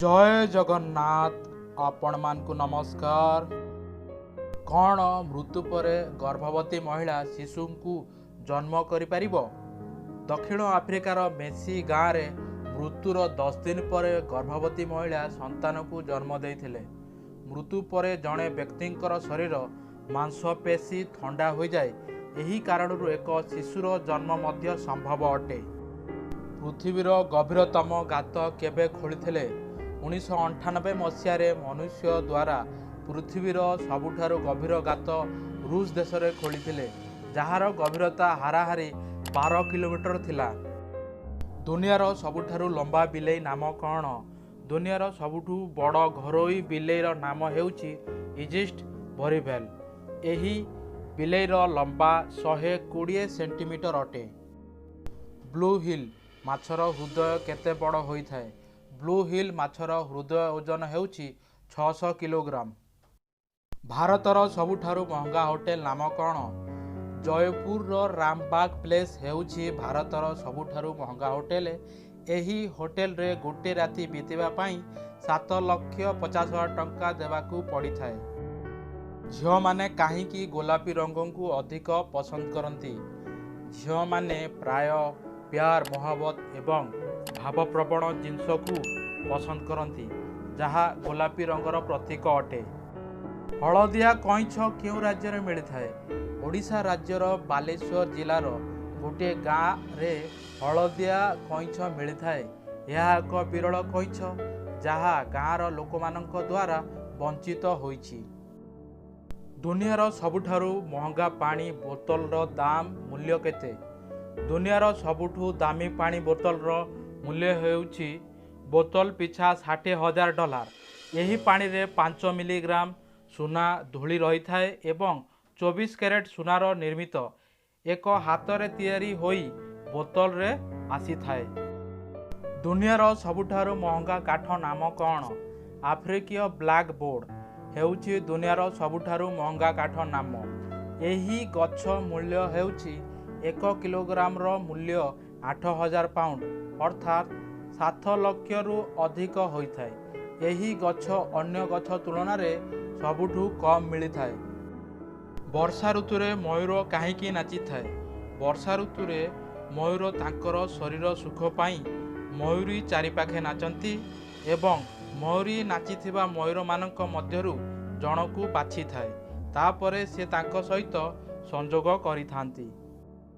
ଜୟ ଜଗନ୍ନାଥ, ଆପଣମାନଙ୍କୁ ନମସ୍କାର। କ'ଣ ମୃତ୍ୟୁ ପରେ ଗର୍ଭବତୀ ମହିଳା ଶିଶୁଙ୍କୁ ଜନ୍ମ କରିପାରିବ? ଦକ୍ଷିଣ ଆଫ୍ରିକାର ମେସି ଗାଁରେ ମୃତ୍ୟୁର 10 ଦିନ ପରେ ଗର୍ଭବତୀ ମହିଳା ସନ୍ତାନକୁ ଜନ୍ମ ଦେଇଥିଲେ। ମୃତ୍ୟୁ ପରେ ଜଣେ ବ୍ୟକ୍ତିଙ୍କର ଶରୀର ମାଂସପେଶୀ ଥଣ୍ଡା ହୋଇଯାଏ। ଏହି କାରଣରୁ ଏକ ଶିଶୁର ଜନ୍ମ ମଧ୍ୟ ସମ୍ଭବ ଅଟେ। ପୃଥିବୀର ଗଭୀରତମ ଗାତ କେବେ ଖୋଳିଥିଲେ? 1998 ମସିହାରେ ମନୁଷ୍ୟ ଦ୍ୱାରା ପୃଥିବୀର ସବୁଠାରୁ ଗଭୀର ଗାତ ରୁଷ ଦେଶରେ ଖୋଳିଥିଲେ, ଯାହାର ଗଭୀରତା ହାରାହାରି 12 କିଲୋମିଟର ଥିଲା। ଦୁନିଆର ସବୁଠାରୁ ଲମ୍ବା ବିଲେଇ ନାମ କ'ଣ? ଦୁନିଆର ସବୁଠୁ ବଡ଼ ଘରୋଇ ବିଲେଇର ନାମ ହେଉଛି ଇଜିପ୍ଟ ଭରିଭେଲ୍। ଏହି ବିଲେଇର ଲମ୍ବା 120 ସେଣ୍ଟିମିଟର ଅଟେ। ବ୍ଲୁ ହ୍ୱେଲ୍ ମାଛର ହୃଦୟ କେତେ ବଡ଼ ହୋଇଥାଏ? ବ୍ଲୁ ହ୍ୱେଲ୍ ମାଛର ହୃଦୟ ଓଜନ ହେଉଛି 600 କିଲୋଗ୍ରାମ। ଭାରତର ସବୁଠାରୁ ମହଙ୍ଗା ହୋଟେଲ ନାମ କ'ଣ? ଜୟପୁରର ରାମବାଗ ପ୍ଲେସ୍ ହେଉଛି ଭାରତର ସବୁଠାରୁ ମହଙ୍ଗା ହୋଟେଲ। ଏହି ହୋଟେଲରେ ଗୋଟିଏ ରାତି ବିତେଇବା ପାଇଁ 7,50,000 ଟଙ୍କା ଦେବାକୁ ପଡ଼ିଥାଏ। ଝିଅମାନେ କାହିଁକି ଗୋଲାପୀ ରଙ୍ଗକୁ ଅଧିକ ପସନ୍ଦ କରନ୍ତି? ଝିଅମାନେ ପ୍ରାୟ ପ୍ୟାର, ମହବ୍ବତ ଏବଂ ଭାବପ୍ରବଣ ଜିନିଷକୁ ପସନ୍ଦ କରନ୍ତି, ଯାହା ଗୋଲାପୀ ରଙ୍ଗର ପ୍ରତୀକ ଅଟେ। ହଳଦିଆ କଇଁଛ କେଉଁ ରାଜ୍ୟରେ ମିଳିଥାଏ? ଓଡ଼ିଶା ରାଜ୍ୟର ବାଲେଶ୍ୱର ଜିଲ୍ଲାର ଗୋଟିଏ ଗାଁରେ ହଳଦିଆ କଇଁଛ ମିଳିଥାଏ। ଏହା ଏକ ବିରଳ କଇଁଛ, ଯାହା ଗାଁର ଲୋକମାନଙ୍କ ଦ୍ୱାରା ବଞ୍ଚିତ ହୋଇଛି। ଦୁନିଆର ସବୁଠାରୁ ମହଙ୍ଗା ପାଣି ବୋତଲର ଦାମ ମୂଲ୍ୟ କେତେ? ଦୁନିଆର ସବୁଠୁ ଦାମୀ ପାଣି ବୋତଲର ମୂଲ୍ୟ ହେଉଛି ବୋତଲ ପିଛା 60,000 ଡଲାର। ଏହି ପାଣିରେ 5 ମିଲିଗ୍ରାମ ସୁନା ଧୂଳି ରହିଥାଏ ଏବଂ 24 କ୍ୟାରେଟ ସୁନାର ନିର୍ମିତ ଏକ ହାତରେ ତିଆରି ହୋଇ ବୋତଲରେ ଆସିଥାଏ। ଦୁନିଆର ସବୁଠାରୁ ମହଙ୍ଗା କାଠ ନାମ କ'ଣ? ଆଫ୍ରିକୀୟ ବ୍ଲାକ୍ ବୋର୍ଡ ହେଉଛି ଦୁନିଆର ସବୁଠାରୁ ମହଙ୍ଗା କାଠ ନାମ। ଏହି ଗଛ ମୂଲ୍ୟ ହେଉଛି 1 କିଲୋଗ୍ରାମର ମୂଲ୍ୟ 8,000 ପାଉଣ୍ଡ, ଅର୍ଥାତ୍ 7 ଲକ୍ଷରୁ ଅଧିକ ହୋଇଥାଏ। ଏହି ଗଛ ଅନ୍ୟ ଗଛ ତୁଳନାରେ ସବୁଠୁ କମ୍ ମିଳିଥାଏ। ବର୍ଷା ଋତୁରେ ମୟୂର କାହିଁକି ନାଚିଥାଏ? ବର୍ଷା ଋତୁରେ ମୟୂର ତାଙ୍କର ଶରୀର ସୁଖ ପାଇଁ ମୟୂରୀ ଚାରିପାଖେ ନାଚନ୍ତି ଏବଂ ମୟୂରୀ ନାଚିଥିବା ମୟୂରମାନଙ୍କ ମଧ୍ୟରୁ ଜଣକୁ ବାଛିଥାଏ। ତାପରେ ସେ ତାଙ୍କ ସହିତ ସଂଯୋଗ କରିଥାନ୍ତି।